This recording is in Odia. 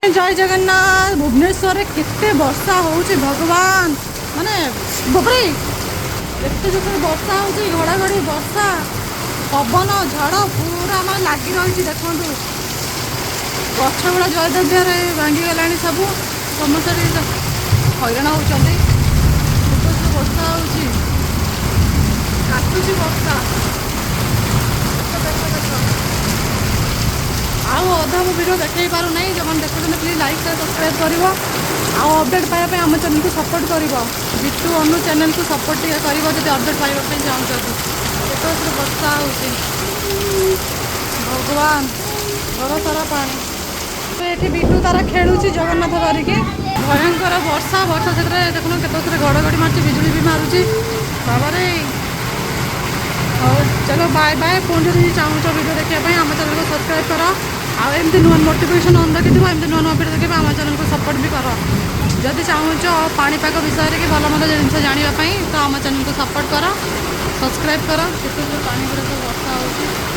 ଜୟ ଜଗନ୍ନାଥ। ଭୁବନେଶ୍ୱରରେ କେତେ ବର୍ଷା ହେଉଛି ଭଗବାନ! ମାନେ ବାପରେ, ଏତେ ଜୋରସୋରେ ବର୍ଷା ହେଉଛି। ଘଡ଼ଘଡ଼ି, ବର୍ଷା, ପବନ, ଝଡ଼ ପୁରା ମାନେ ଲାଗି ରହିଛି। ଦେଖନ୍ତୁ, ଗଛ ଗୁଡ଼ା ଜୟଦେବ ବିହାରରେ ଭାଙ୍ଗିଗଲାଣି ସବୁ। ସମସ୍ତେ ଟିକେ ହଇରାଣ ହେଉଛନ୍ତି। କେତେ ଜୋରସୋରେ ବର୍ଷା ହେଉଛି, କାଟୁଛି ବର୍ଷା। ଦେଖ, ଦେଖ, ଦେଖ। ଆଉ ଅଧା ମୁଁ ଭିଡ଼ିଓ ଦେଖାଇ ପାରୁନାହିଁ। ଯେଉଁମାନେ ଦେଖୁଛନ୍ତି, ପ୍ଲିଜ୍ ଲାଇକ୍, ସେୟାର, ସବସ୍କ୍ରାଇବ୍ କରିବ ଆଉ ଅପଡ଼େଟ୍ ପାଇବା ପାଇଁ ଆମ ଚ୍ୟାନେଲକୁ ସପୋର୍ଟ କରିବ। ବିଟୁ ଅନୁ ଚ୍ୟାନେଲକୁ ସପୋର୍ଟ ଟିକେ କରିବ, ଯଦି ଅପଡ଼େଟ୍ ପାଇବା ପାଇଁ ଚାହୁଁଛନ୍ତି। କେତେ ଜୋରରେ ବର୍ଷା ହେଉଛି ଭଗବାନ! ଘର ସାରା ପାଣି। ତ ଏଠି ବିଟୁ ତାର ଖେଳୁଛି ଜଗନ୍ନାଥ ଧରିକି। ଭୟଙ୍କର ବର୍ଷା। ବର୍ଷା ସେଥିରେ ଦେଖୁନ, କେତେ ଜୋରରେ ଘଡ଼ଘଡ଼ି ମାରୁଛି, ବିଜୁଳି ବି ମାରୁଛି। ବାବାରେ! ହଉ, ଚଲୋ, ବାଏ ବାଏ। ପୁଣି ଯଦି ଚାହୁଁଛ ଭିଡ଼ିଓ ଦେଖିବା ପାଇଁ, ଆମ ଚ୍ୟାନେଲକୁ ସବସ୍କ୍ରାଇବ୍ କର ଆଉ ଏମିତି ନୂଆ ନୋଟିଫିକେସନ୍ ଅନ୍ ରଖିଥିବ। ଏମିତି ନୂଆ ନୂଆ ଭିଡ଼ିଓ ଦେଖିବା, ଆମ ଚ୍ୟାନେଲକୁ ସପୋର୍ଟ ବି କର। ଯଦି ଚାହୁଁଛ ପାଣିପାଗ ବିଷୟରେ କି ଭଲ ମନ୍ଦ ଜିନିଷ ଜାଣିବା ପାଇଁ, ତ ଆମ ଚ୍ୟାନେଲକୁ ସପୋର୍ଟ କର, ସବସ୍କ୍ରାଇବ୍ କର। କେତେ ଜୋର ପାଣି ଗୁଡ଼ା ସବୁ ବର୍ଷା ହେଉଛି।